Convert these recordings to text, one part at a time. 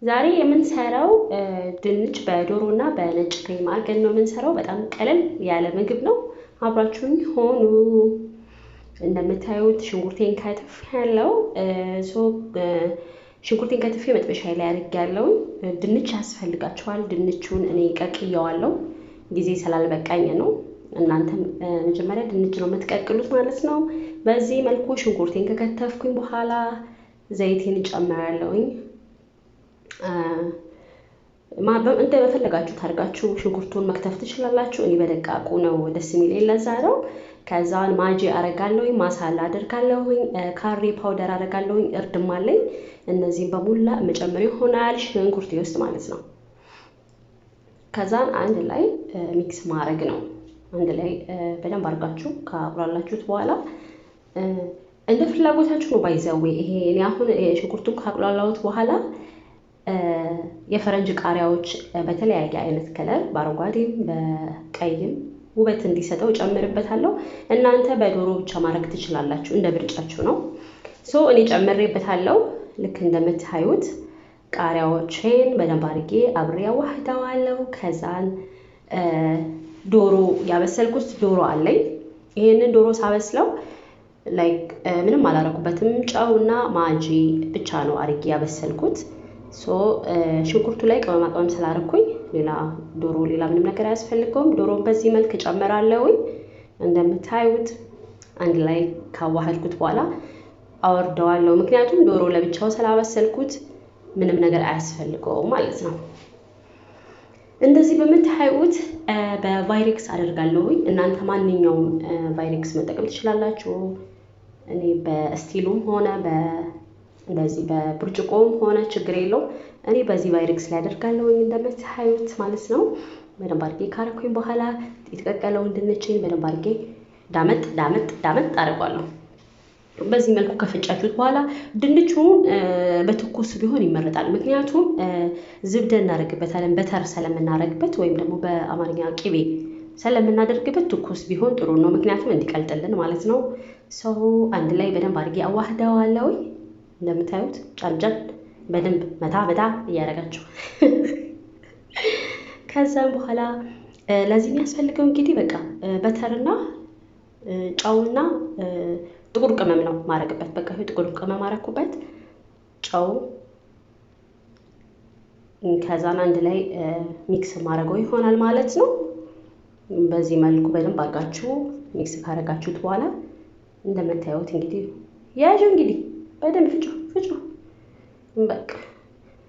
ዛሬ የምንሰራው ድንች በዶሮ እና በነጭ ክሬም አድርገን ነው የምንሰራው። በጣም ቀለል ያለ ምግብ ነው። አብራችሁኝ ሆኑ። እንደምታዩት ሽንኩርቴን ከትፍ ያለው ሽንኩርቴን ከትፌ መጥበሻ ላይ አድርጌያለሁ። ድንች ያስፈልጋችኋል። ድንቹን እኔ ቀቅየዋለሁ፣ ጊዜ ስላልበቃኝ ነው። እናንተም መጀመሪያ ድንች ነው የምትቀቅሉት ማለት ነው። በዚህ መልኩ ሽንኩርቴን ከከተፍኩኝ በኋላ ዘይቴን እጨምራለሁኝ። እንደ በፈለጋችሁ ታርጋችሁ ሽንኩርቱን መክተፍ ትችላላችሁ። እኔ በደቃቁ ነው ደስ የሚለኝ፣ ለዛ ነው። ከዛን ማጂ አረጋለሁኝ፣ ማሳላ አደርጋለሁኝ፣ curry powder አረጋለሁኝ፣ እርድም አለኝ። እነዚህን በሙላ መጨመር ይሆናል ሽንኩርቴ ውስጥ ማለት ነው። ከዛን አንድ ላይ mix ማድረግ ነው። አንድ ላይ በደንብ አድርጋችሁ ካቁላላችሁት በኋላ እንደ ፍላጎታችሁ ነው። By the way ይሄ እኔ አሁን ሽንኩርቱን ካቁላላሁት በኋላ የፈረንጅ ቃሪያዎች በተለያየ አይነት color በአረንጓዴም በቀይም ውበት እንዲሰጠው ጨምርበታለሁ። እናንተ በዶሮ ብቻ ማድረግ ትችላላችሁ፣ እንደ ምርጫችሁ ነው። So እኔ ጨምሬበታለሁ። ልክ እንደምታዩት ቃሪያዎቼን በደንብ አድርጌ አብሬ አዋህደዋለሁ። ከዛን ዶሮ ያበሰልኩት ዶሮ አለኝ። ይሄንን ዶሮ ሳበስለው like ምንም አላረኩበትም። ጨውና ማጂ ብቻ ነው አድርጌ ያበሰልኩት። So ሽንኩርቱ ላይ ቅመማ ቅመም ስላረኩኝ ሌላ ዶሮ ሌላ ምንም ነገር አያስፈልገውም። ዶሮን በዚህ መልክ እጨምራለሁኝ። እንደምታዩት አንድ ላይ ካዋሃድኩት በኋላ አወርደዋለሁ። ምክንያቱም ዶሮ ለብቻው ስላበሰልኩት ምንም ነገር አያስፈልገውም ማለት ነው። እንደዚህ በምታዩት በቫይሬክስ አደርጋለሁኝ። እናንተ ማንኛውም ቫይሬክስ መጠቀም ትችላላችሁ። እኔ በ steel ኡም ሆነ እንደዚህ በብርጭቆም ሆነ ችግር የለውም። እኔ በዚህ ቫይሬክስ ላይ አደርጋለሁኝ እንደምታዩት ማለት ነው። በደንብ አድርጌ ካረኩኝ በኋላ የተቀቀለውን ድንቼን በደንብ አድርጌ ዳመጥ ዳመጥ ዳመጥ አደርጓለሁ። በዚህ መልኩ ከፈጫችሁት በኋላ ድንቹን በትኩስ ቢሆን ይመረጣል። ምክንያቱም ዝብደ እናደርግበታለን butter ስለምናደርግበት ወይም ደግሞ በአማርኛ ቅቤ ስለምናደርግበት ትኩስ ቢሆን ጥሩ ነው። ምክንያቱም እንዲቀልጥልን ማለት ነው። So አንድ ላይ በደንብ አድርጌ አዋህደዋለሁ። እንደምታዩት ጫንጫን በደንብ መታ መታ እያደረጋችሁ ከዛም በኋላ ለዚህ የሚያስፈልገው እንግዲህ በቃ butter ና ጨውና ጥቁር ቅመም ነው ማረግበት። በቃ ጥቁር ቅመም አረኩበት፣ ጨው፣ ከዛን አንድ ላይ mix ማድረገው ይሆናል ማለት ነው። በዚህ መልኩ በደንብ አድርጋችሁ mix ካረጋችሁት በኋላ እንደምታዩት እንግዲህ ያዡ እንግዲህ በደንብ ፍጩ ፍጩ። በቃ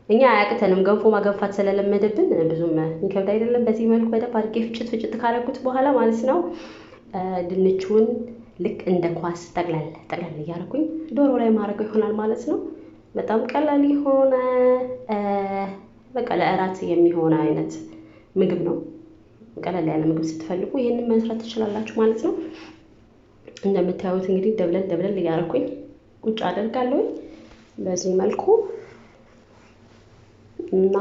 እኛ አያቅተንም፣ ገንፎ ማገንፋት ስለለመደብን ብዙም የሚከብድ አይደለም። በዚህ መልኩ በደንብ አድርጌ ፍጭት ፍጭት ካረኩት በኋላ ማለት ነው ድንቹን ልክ እንደ ኳስ ጠቅለል ጠቅለል እያደረኩኝ ዶሮ ላይ ማድረገው ይሆናል ማለት ነው። በጣም ቀላል የሆነ በቃ ለእራት የሚሆን አይነት ምግብ ነው። ቀለል ያለ ምግብ ስትፈልጉ ይህንን መስራት ትችላላችሁ ማለት ነው። እንደምታዩት እንግዲህ ደብለል ደብለል እያደረኩኝ ቁጭ አደርጋለሁ በዚህ መልኩ። እና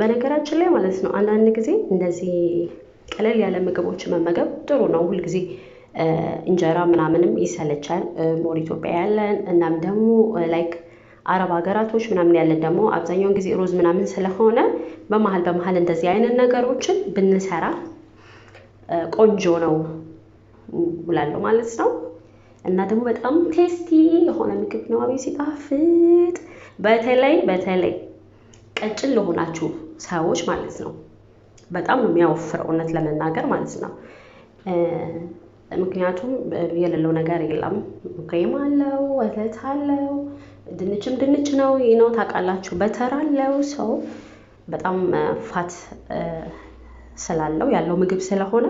በነገራችን ላይ ማለት ነው አንዳንድ ጊዜ እንደዚህ ቀለል ያለ ምግቦች መመገብ ጥሩ ነው። ሁልጊዜ እንጀራ ምናምንም ይሰለቻል። More ኢትዮጵያ ያለን እናም ደግሞ like አረብ ሀገራቶች ምናምን ያለን ደግሞ አብዛኛውን ጊዜ ሩዝ ምናምን ስለሆነ በመሀል በመሀል እንደዚህ አይነት ነገሮችን ብንሰራ ቆንጆ ነው ብላለሁ ማለት ነው። እና ደግሞ በጣም tasty የሆነ ምግብ ነው። አቤት ሲጣፍጥ! በተለይ በተለይ ቀጭን ለሆናችሁ ሰዎች ማለት ነው በጣም ነው የሚያወፍረው፣ እውነት ለመናገር ማለት ነው። ምክንያቱም የሌለው ነገር የለም። ክሬም አለው፣ ወተት አለው፣ ድንችም ድንች ነው ነው ታውቃላችሁ፣ butter አለው። So በጣም fat ስላለው ያለው ምግብ ስለሆነ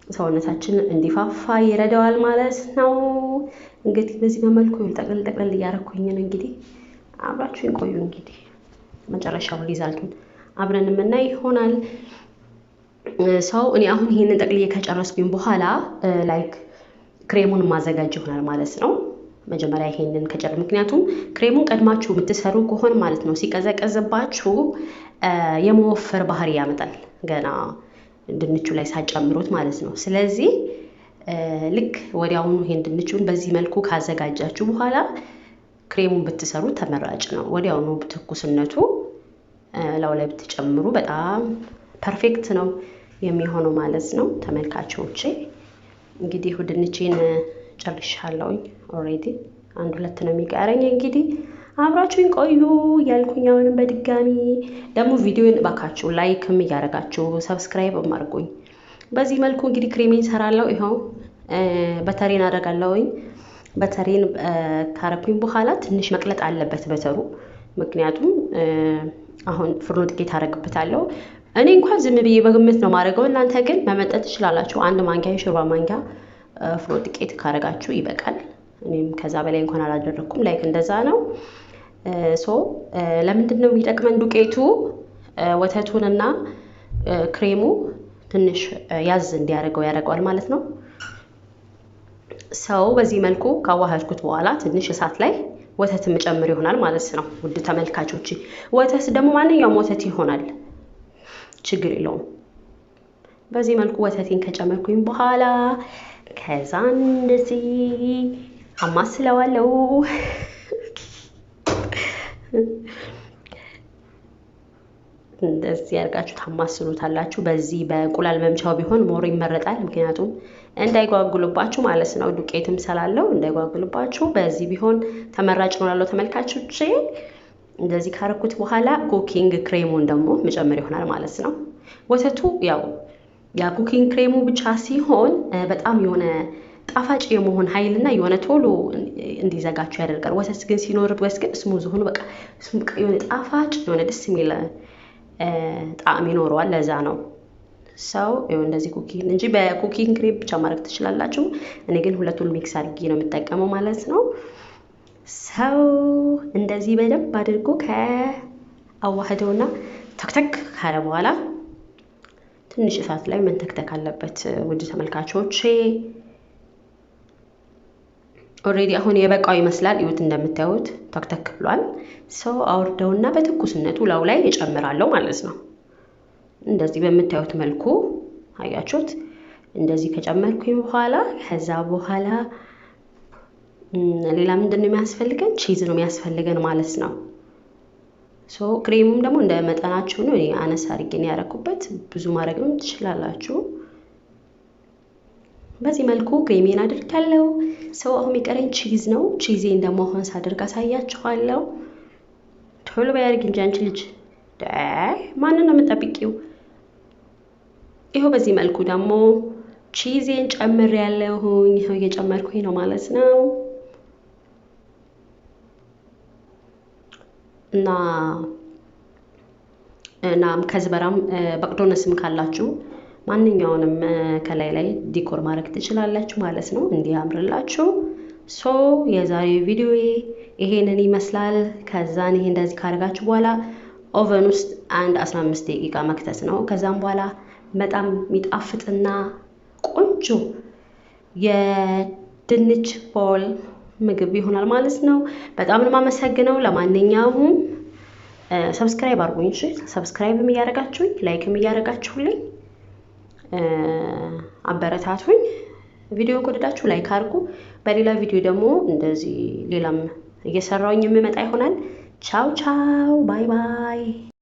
ሰውነታችን እንዲፋፋ ይረዳዋል ማለት ነው። እንግዲህ በዚህ በመልኩ ጠቅለል ጠቅለል እያደረኩኝ ነው። እንግዲህ አብራችሁኝ ቆዩ። እንግዲህ መጨረሻውን result ኡን አብረን የምናይ ይሆናል። So እኔ አሁን ይሄንን ጠቅልዬ ከጨረስኩኝ በኋላ like ክሬሙን ማዘጋጅ ይሆናል ማለት ነው። መጀመሪያ ይሄንን ምክንያቱም ክሬሙን ቀድማችሁ የምትሰሩ ከሆነ ማለት ነው ሲቀዘቀዝባችሁ የመወፈር ባህሪ ያመጣል ገና ድንቹ ላይ ሳጨምሩት ማለት ነው። ስለዚህ ልክ ወዲያውኑ ይሄን ድንቹን በዚህ መልኩ ካዘጋጃችሁ በኋላ ክሬሙን ብትሰሩ ተመራጭ ነው። ወዲያውኑ ትኩስነቱ ላው ላይ ብትጨምሩ በጣም perfect ነው የሚሆነው ማለት ነው። ተመልካቾቼ እንግዲህ ድንቼን ጨርሻለሁኝ። Already አንድ ሁለት ነው የሚቀረኝ። እንግዲህ አብራችሁኝ ቆዩ እያልኩኝ አሁንም በድጋሚ ደግሞ ቪዲዮን እባካችሁ like ም እያደረጋችሁ subscribe አድርጉኝ። በዚህ መልኩ እንግዲህ ክሬሜን ሰራለሁ። ይኸው butter ኤን አደርጋለሁኝ። Butter ኤን ካረኩኝ በኋላ ትንሽ መቅለጥ አለበት butter ኡ፣ ምክንያቱም አሁን ፍርኖ ዱቄት አደርግበታለሁ። እኔ እንኳን ዝም ብዬ በግምት ነው ማድረገው፣ እናንተ ግን መመጠን ትችላላችሁ። አንድ ማንኪያ የሾርባ ማንኪያ ፍርኖ ዱቄት ካረጋችሁ ይበቃል። እኔም ከዛ በላይ እንኳን አላደረኩም። Like እንደዛ ነው። So ለምንድን ነው የሚጠቅመን ዱቄቱ? ወተቱንና ክሬሙ ትንሽ ያዝ እንዲያደርገው ያደርገዋል ማለት ነው። So በዚህ መልኩ ካዋሃድኩት በኋላ ትንሽ እሳት ላይ ወተት የምጨምር ይሆናል ማለት ነው። ውድ ተመልካቾች ወተት ደግሞ ማንኛውም ወተት ይሆናል፣ ችግር የለውም። በዚህ መልኩ ወተቴን ከጨመርኩኝ በኋላ ከዛ እንደዚህ አማስለዋለሁ። እንደዚህ ያርጋችሁ ታማስሉታላችሁ። በዚህ በእንቁላል መምቻው ቢሆን more ይመረጣል። ምክንያቱም እንዳይጓጉልባችሁ ማለት ነው። ዱቄትም ስላለው እንዳይጓጉልባችሁ በዚህ ቢሆን ተመራጭ ነው እላለሁ ተመልካቾቼ። እንደዚህ ካረኩት በኋላ cooking cream ኡን ደግሞ መጨመር ይሆናል ማለት ነው። ወተቱ ያው ያ cooking cream ኡ ብቻ ሲሆን በጣም የሆነ ጣፋጭ የመሆን ኃይልና የሆነ ቶሎ እንዲዘጋችሁ ያደርጋል። ወተት ግን ሲኖርበት ግን smooth ሆኖ በቃ የሆነ ጣፋጭ የሆነ ደስ የሚል ጣዕም ይኖረዋል። ለዛ ነው ሰው እንደዚህ cooking እንጂ በ cooking cream ብቻ ማድረግ ትችላላችሁ። እኔ ግን ሁለቱን mix አድርጌ ነው የምጠቀመው ማለት ነው። So እንደዚህ በደንብ አድርጎ ከአዋህደውና ተክተክ ካለ በኋላ ትንሽ እሳት ላይ መንተክተክ አለበት። ውድ ተመልካቾቼ already አሁን የበቃው ይመስላል። እዩት፣ እንደምታዩት ተክተክ ብሏል። So አውርደውና በትኩስነቱ ላው ላይ እጨምራለሁ ማለት ነው። እንደዚህ በምታዩት መልኩ አያችሁት። እንደዚህ ከጨመርኩኝ በኋላ ከዛ በኋላ ሌላ ምንድን ነው የሚያስፈልገን? Cheese ነው የሚያስፈልገን ማለት ነው። So ክሬሙም ደግሞ እንደ መጠናችሁ ነው። እኔ አነስ አድርጌ ነው ያደረኩበት። ብዙ ማድረግም ትችላላችሁ። በዚህ መልኩ ክሬሜን አድርጋለሁ። So አሁን የሚቀረኝ cheese ነው። Cheese ኤን ደግሞ አሁን ሳደርግ አሳያችኋለሁ። ቶሎ በያርግ እንጂ አንቺ ልጅ ማንን ነው የምጠብቂው? ይኸው በዚህ መልኩ ደግሞ cheese ኤን ጨምሬያለሁኝ። ይኸው እየጨመርኩኝ ነው ማለት ነው። እና እናም كزبرة ም بقدونس ም ካላችሁ ማንኛውንም ከላይ ላይ decor ማድረግ ትችላላችሁ ማለት ነው፣ እንዲያምርላችሁ። So የዛሬ ቪዲዮ ይሄንን ይመስላል። ከዛን ይሄ እንደዚህ ካደረጋችሁ በኋላ oven ውስጥ አንድ 15 ደቂቃ መክተት ነው። ከዛም በኋላ በጣም የሚጣፍጥና ቆንጆ የድንች ball ምግብ ይሆናል ማለት ነው። በጣም ነው የማመሰግነው። ለማንኛውም subscribe አድርጉኝ። እሺ፣ subscribe ም እያደረጋችሁኝ like ም እያደረጋችሁልኝ አበረታቱኝ። ቪዲዮን ከወደዳችሁ like አድርጉ። በሌላ ቪዲዮ ደግሞ እንደዚህ ሌላም እየሰራሁኝ የምመጣ ይሆናል። ቻው ቻው፣ bye bye።